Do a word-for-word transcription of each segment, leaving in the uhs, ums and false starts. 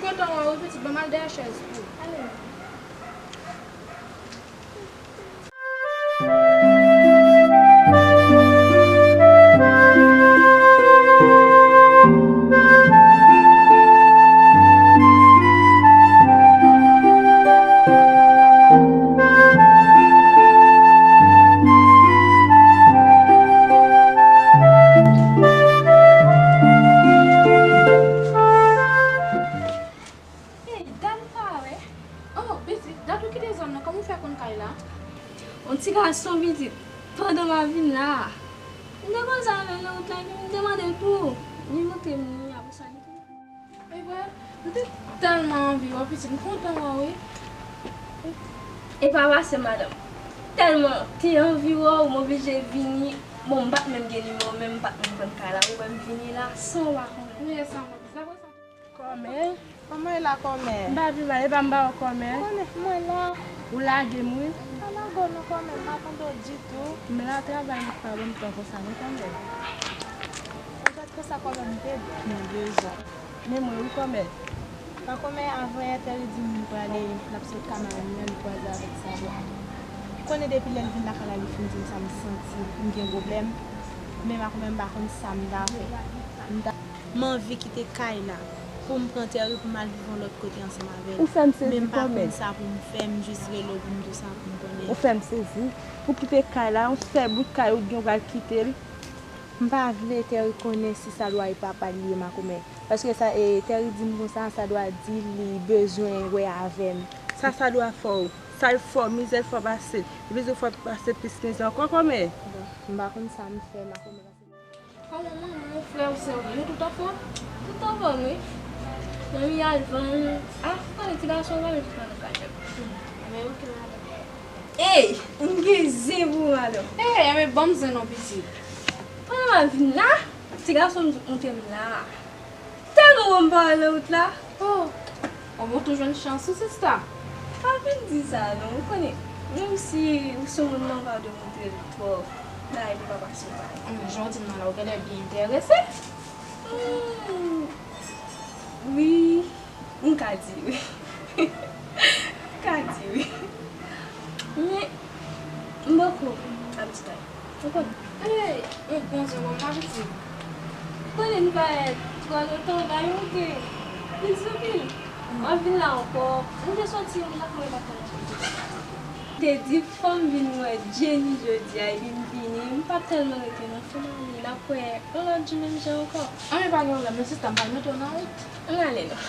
Kontan wè w wi pitit, ban m al dèyè chèz pou ou. Ale. Ey, dat m pa wè. Oh, pitit, dat ou kite zòn nan, kòman w fè konn kay la? Yon ti gason pitit, pandan m ap vin la a, m te koze avè l nan wout la, epi m te mande l pou ou. Li montre m li, apre sa li te. Ey, bwè, m te tèlman anvi wè w, pitit, m kontan wè w, wi. E pa pase, madanm. Tèlman te anvi wè w, m oblije vini. Bon, m pa t menm gen nimewo, men m pa t menm konn kay la. Ou wè m vini la, san w pa konnen. Wi, e sa, mwen. Kòmè. Kòman w ye la, kòmè? M pa pi mal, e pa m ba w kòmè. Konnen, mwen la. Ou lage m, wi. M pa lage w non, kòmè, m pa tande w ditou. M la travay, m pa ban m tan konsa, non, kòmè. Ou gad konsa, kòmè, m te gen bezwen. Men mwen, wi, kòmè. Pa kòmè, avan yè, Tèri di m li prale, l ap sot Kamaran, li kwaze avèk Sadwa. Ou konnen depi lè l vin lakay la, li fin di m sa, m santi m gen pwoblèm. Men pa kòmè, m pa konn sa m ta fè. M ta M anvi kite kay la pou m pran Tèri pou m al viv yon lòt kote ansanm avè l. Ou fè m sezi kòmè. Men m pa konn sa pou m fè, m jis rele w pou m di w sa pou m konnen. Ou fè m sezi. Pou kite kay la, yon sèl bout kay ou gen, ou pral kite l. M pa vle Tèri konnen si Sadwa e papa l li ye, makomè. Paske sa, e, Tèri di m konsa, Sadwa di li bezwen wè avè m. Sa Sadwa fè w? Sa l fè w? Mizè l fè w pase? Li bezwen fè w pase plis mizè ankò, kòmè? Bon, m pa konn sa m fè, makomè, paske Kòman manman w, frè w, sè w, yo tout anfòm? Tout anfòm, wi. Manmi al vann. Ah, ou konnen ti gason vann, li pran nan kay. Enben, oke, madanm. Ey, m gen zen pou ou, madanm. Ey, enben, ban m zen non, pitit. Pandan m ap vin la, ti gason m montre m la. Tèlman bon m pa wè nan wout la. Oh, on bon tou jwenn chans ou, sista. Pa fin di sa non, ou konnen, menm si ou se moun nan, ou pa dwe montre l twò bagay pou pa pase w pa. Hmm, jan w di m nan la, ou genlè byen enterese. Hmm, wi, m ka di wi. M ka di wi. Men, m poko ap di bagay. Ou konn. Ey, yon bon zen bon m ap di. Konnen nou pa wè twò lontan, bagay yo gen plis anpil. M ap vin la ankò. M te soti, m pa konnen pa konnen. Te di fò m vin wè Jenny jodi a, epi m vini. M pa tèlman rete non, fò m ale. N ap wè yon lòt jou menm jan ankò. Anben, pa gen pwoblèm non, sista, m pral mete w nan wout. Ann ale non.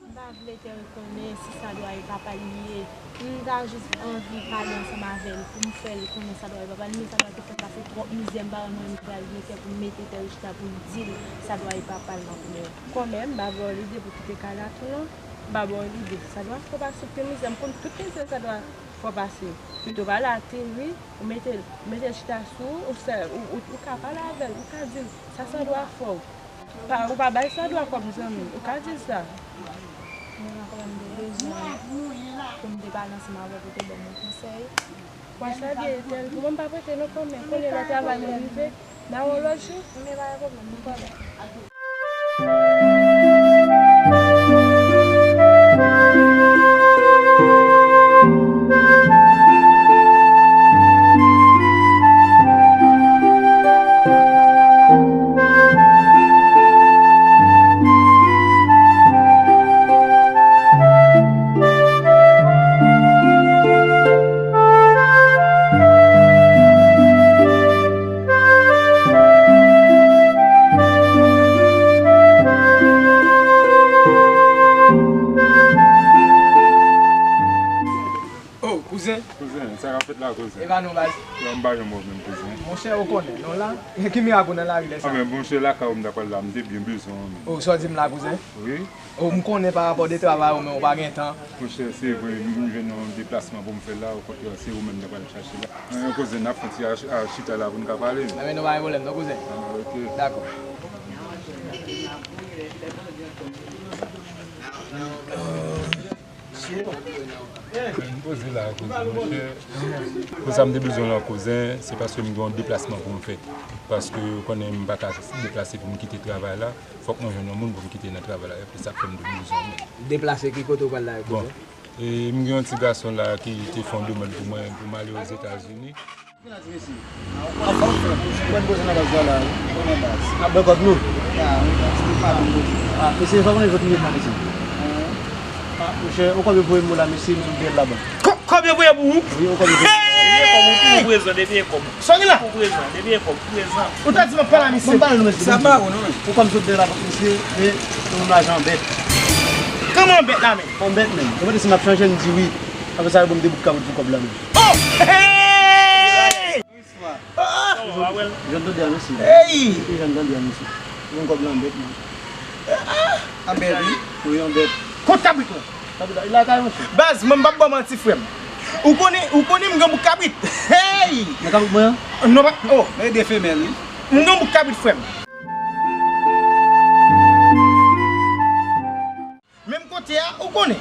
M pa vle Tèri konnen si Sadwa e papa l li ye. M ta jis anvi pale ansanm avè l pou m fè l konnen Sadwa e papa l, men Sadwa te fè m pase twòp mizè, m pa wè mwen menm ki pral gen kè pou m mete Tèri chita pou m di l Sadwa e papa l nan konnen. Kòmè, m pa ba w lide pou kite kay la tou non. M pa ba w lide. Sadwa fè w pase tout mizè. M konn tout mizè Sadwa fè w pase. Pito w pale a Tèri, ou mete l, ou mete l chita sou ou, ou sè, ou, ou, ou ka pale avè l, ou ka di l sa Sadwa fè w. Pa, ou pa bay Sadwa kòb zanmi, ou ka di l sa. Mwen menm kòmè m te bezwen pou m te pale ansanm avè w pou te ban m yon konsèy. Konsèy byen, Tèri, pou mwen m pa prete non kòmè, konnen lè travay mwen rive. Nan yon lòt jou, men pa gen pwoblèm, nou pral wè. Oh, kouzen. Kouzen, sa k ap fèt la, kouzen? E pa nou, baz. Yo, m pa janm wè w menm, kouzen. Monchè, ou konnen, nou la. Ki mirak ou nan lari lè sa? Anben, monchè, lakay ou m ta pral la, m te byen bezwen w, menm. Oh, sa w di m la, kouzen? Wi. Oh, m konnen pa rapò de travay ou, men ou pa gen tan. Monchè, se vre, m jwenn yon deplasman pou m fè la, okontrè, se ou menm m ta pral chache la. Anben, kouzen, n ap fè yon ti a, a chita la pou n ka pale. Anben, nou pa gen pwoblèm, non, kouzen? Ah, oke. Dakò. M poze la, kouzen, monchè. Pou sa m te bezwen lan, kouzen, se paske m gen yon deplasman pou m fè. Paske ou konnen m pa ka deplase pou m kite travay la. Fòk mwen jwenn yon moun pou m kite nan travay la. E pou sa k fè m te bezwen. Deplase ki kote ou pral la, kouzen? Bon, e m gen yon ti gason la ki te fè yon demann pou mwen pou m ale Ozetazini. Ki nan ti mesye? Anfòm, frè. Mwen poze nan baz la, wi. Mwen nan baz. N ap bòkòt nou. Ah, wi, baz. Nou pa nan poze. Ah, mesye, sa konnen jòt nou ye nan mesye. Ah, monchè, ou konbyen voye m la, mesye, m sot dèyè l labank. Ko-, konbyen voye pou ou? Wi, ou konbyen voye m? Depi e kòb, ou prezan, depi e kòb. Sa gen la? Ou prezan, depi e kòb, ou prezan. Ou ta di m ap pale a mesye. Ban m pale non, mesye. Sa pa ou non, men. Ou konn sot dèyè labank, mesye, e ou lajan bèt. Kòman bèt la, men? Yon bèt, men. Ou mande si m ap chanje, m di wi. Apre sa, yo ban m de bout kabrit pou kòb la, men. Oh! Hey! Ah! Jan tande a mesye. Hey! Jan tande a mesye. Yon kòb lan bèt, man. Ah, bèt, wi. Wi, yon bèt. Kot kabrit la? Kabrit la, li lakay, monchè. Baz, mwen m p ap ba w manti, frè m. Ou konnen, ou konnen m gen bout kabrit. Hey! Men kabrit mwen an? Non, pa, oh. Men de femèl, wi. M gen bout kabrit, frè m. Menm kote a, ou konnen.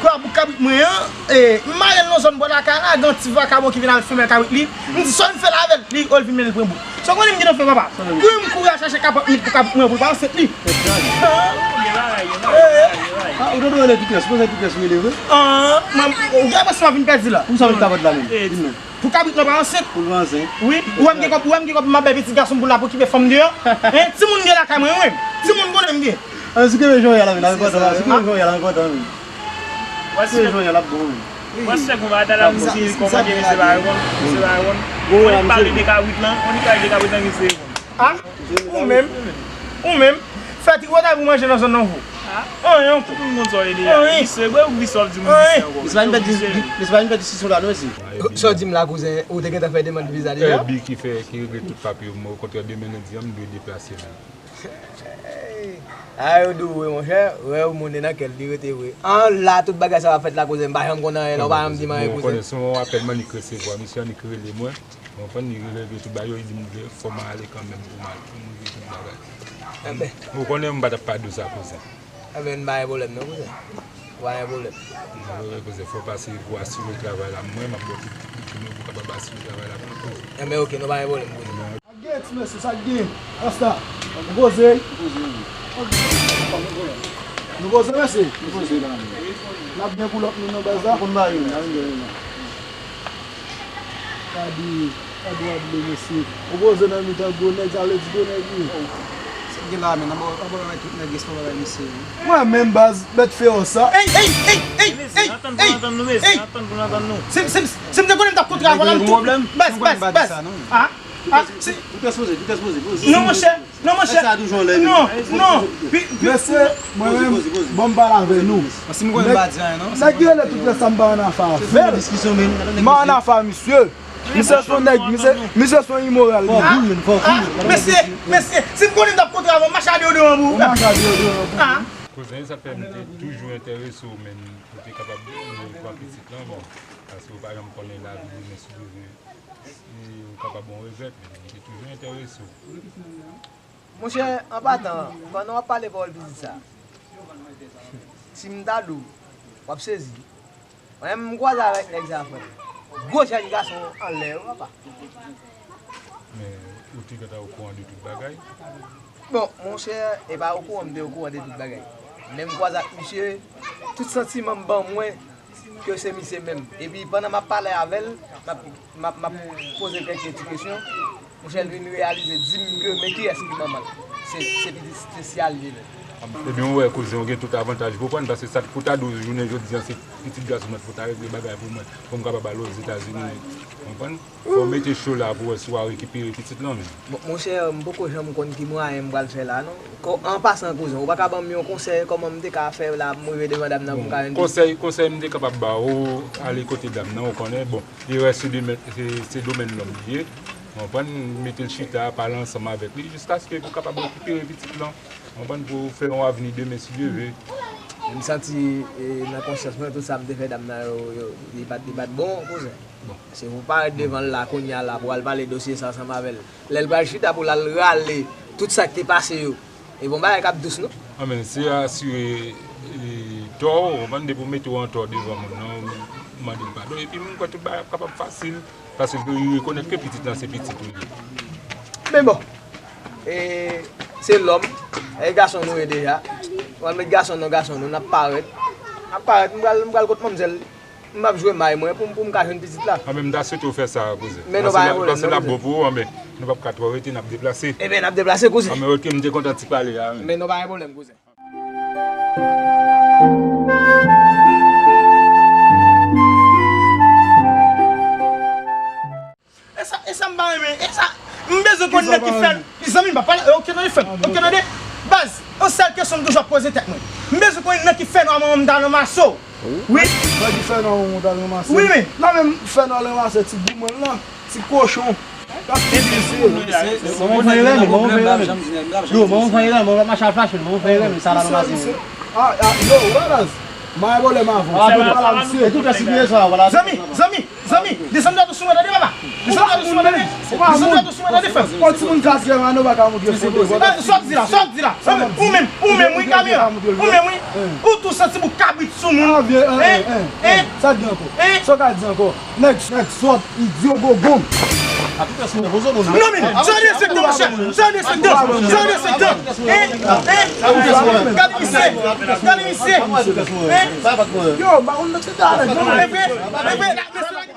Kwa bout kabrit mwen an, e, m mare l nan zòn bò lakay la, gen yon ti vakabon ki vin avèk femèl kabrit li. M di, sa w vin fè la avè l? Li, o, l vin mennen l pran bout. Sa w konnen m gentan fè, papa? Wi, m kouri al chache kapòt mit pou kabrit mwen an pou l pa ansent li. Ah, ou tande rele Pitès, ou panse Pitès rele vre? Ah, mwen, ou gen enpresyon m ap vin pèdi la. Pou sa met kapòt la menm? Vin non. Pou kabrit lan pa ansent. Pou l pa ansent. Wi, ou wè m gen kòb, ou wè m gen kòb m ap bay pitit gason m pou l ap okipe fanm deyò. Hein, timoun gen lakay mwen, wi. Timoun konnen m gen. An, si kenbe jan w ye a la, men, ap enpòtan, si kenbe jan w ye a la, ap enpòtan, men. Si kenbe jan w ye a la, ap bon, men. Wè sèk ou pa ta la, misye kòmande, misye pa reponn, misye pa reponn. Ou pale de kabrit lan, ou pale de kabrit lan, misye reponn. Ah, ou menm, ou menm, fè ti wotay pou manje nan zòn nan, vo. Ah. Anyen ankò. Tout moun konn sa w ye deja. Anyen. Misye, bwè, ou misye ap di moun misye ankò. Misye pa vin pèdi, misye pa vin pèdi sisyon la, non, mesye. Sa w di m la, kouzen, ou te gentan fè demann viza deja? Èbi ki fè, ki regle tout papye yo, mwen, okontrè, demen lendi an, m dwe deplase menm. A, yo di w vre, monchè, rèv moun nan kè l li rete vre. An la, tout bagay sa va fèt la, kouzen, m pa janm konn anyen, non, ou pa janm di m anyen, kouzen. Bon, konnen se yon apèl m annik resevwa, misye annik rele mwen. Ou konprann, li rele tout bagay yo, li di m vle, fò m ale kanmenm pou m al, pou m regle tout bagay. Enben. Ou konnen m pa t ap pa di w sa, kouzen. Enben, n pa gen pwoblèm non, kouzen. Pa gen pwoblèm. Wi, wi, kouzen, fò w pase pou asire travay la. Mwen, m ap ba w tout, tout, tout, pou w kapab asire travay la pou ou, kouzen. Enben, oke, nou pa gen pwoblèm, kouzen. Sa k gen, ti mesye, sa k gen? Rasta, nou poze. Nou poze, mesye. Nou poze la. N ap gen pou lòt moun nan baz la. Konn ba yo, n ap gen yo. Gade, gade w ap vle, mesye. Ou poze nan mitan gwo nèg, sa vle di gwo nèg wi. Sa k gen la, men, anba, anba bay tout nèg, responsabil bay mesye wi. Mwen menm baz, bèt fewòs sa. Ey, ey, ey, ey, ey, ey, ey. Si, si, si m te konnen m t ap kontre avè w la, m tou. Baz, baz, baz. Ah, ah, si. Ou te sipoze, ou te sipoze. Non, monchè. Non, monchè. Non, non. Mesye, mwen menm, bon, m pale avè nou. Nèg ki rele tout lè sa m pa ann afa avè l. M pa ann afa misye. Misye se yon nèg, misye, misye se yon imoral li. Ah, mesye, mesye, si m konnen m t ap kontre avè w, m mache a deyodoran pou ou. Kouzen, sa fè m te toujou enterese w, men pou te kapab, eh, pran pitit lan, men paske w pa janm konnen lavi demen si Dye vle. Si ou kapab yon regrèt, men li te toujou enterese w. Monchè, an patan, pandan w ap pale pawòl pitit sa, si m ta di w, w ap sezi. Mwen menm, m kwaze avèk nèg sa, frè m. Gwo jèn gason anlè yo, papa. Men, ou te gentan okouran de tout bagay? Bon, monchè, e pa okouran m te okouran de tout bagay. Men m kwaze ak misye, tout santiman m ban mwen, ke se misye menm. Epi pandan m ap pale avè l, m ap, m ap, m ap poze l kèk ti kesyon. Monchè, l vin reyalize, di m ke, men kiyès ki manman l? Se, se pitit, se sya l ye menm. Ebyen, ou wè, kouzen, ou gen tout avantaj pou w pran, paske sa k pou ta di w jounen jodi a, se pitit gason mwen pou ta regle bagay pou mwen, pou m kapab al Ozetazini, ou konprann? Fò w mete cho la pou w wè si w a rekipere pitit lan menm. Bon, monchè, m poko janm konn ki mwayen m pral fè la, non. Ko-, an pasan, kouzen, ou pa ka ban m yon konsèy kòman m te ka fè la pou m rive devan dam nan pou m ka jwenn pitit? Konsèy, konsèy m te kapab ba ou, ale kote dam nan, ou konnen, bon, li wè se domèn, se, se domèn nonm li ye, ou konprann, mete l chita, pale ansanm avèk li, jiskaske pou kapab rekipere pitit lan, ou konprann, pou fè yon avni demen, si Dye vle. M santi, e, nan konsyans mwen, tout sa m te fè dam nan yo, yo, li pa t, li pa t bon, kouzen. Bon. Se pou parèt devan l la kounye a la, pou al pale dosye sa ansanm avè l. Lè l pral chita pou l al rale tout sa k te pase yo. E bon bagay k ap dous, non? Anben, se asire, e, tò w, ou konprann, depi w mete w an tò devan moun nan, Mande l padon, epi m kwè tout bagay ap kapab fasil, paske li rekonèt ke pitit lan se pitit ou li ye. Men bon, e, se lòm, e gason nou ye deja. W al met gason nan gason nou, n ap parèt. N ap parèt, m pral, m pral kot manmzèl, m ap jwe may mwen pou, pou m ka jwenn pitit la. Anben, m ta swete w fè sa, kouzen. Men nou pa gen pwoblèm, non, kouzen. Paske l ap bon pou ou, anben, nou p ap ka twò rete, n ap deplase. Enben, n ap deplase, kouzen. Anben, oke, m te kontan ti pale a, wi. Men nou pa gen pwoblèm, kouzen. E sa, e sa m pa renmen, e sa, m bezwen konn nèg ki fè l. Zanmi m pa pale, oke, tande, frè m, oke, tande. Baz, yon sèl kesyon m toujou ap poze tèt mwen. M bezwen konn nèg ki fè nwa manman m ta ranmase w. Wi. Nèg ki fè nwa manman w ta ranmase. Wi, men. Nan menm fè nwa ranmase ti boumèl lan, ti kochon. Manman fè erè, men, manman fè erè, men. Yo, manman fè erè, manman mache al fache, manman fè erè, men sa la nan maten. Ah, ah, yo, wè baz. Mwen gen pwoblèm avè w. Ah, pale a misye. E tout lè si vye sa, wala. Zanmi, zanmi, zanmi, desann dwat ou sou mwen, tande, papa. Desann dwat ou sou mwen, tande. Desann dwat ou sou mwen, tande, frè m. Yon timoun kat zè an, nou pa ka montre foto. Sa w ap di la, sa w ap di la. Ou menm, ou menm, wi, kamera. Ou menm, wi. Ou tou santi bout kabrit sou moun. Hein? Hein? Sa k gen ankò? Hein? Sa w ka di ankò? Nèg, nèg sòt, idyo gogo. Non, men, jan de sektan, monchè. Jan de sektan. Jan de sektan. Hein? Hein? Gade misye. Gade misye. Hein? Yo, ba, on nèg se ta, nèg. E vre, e vre.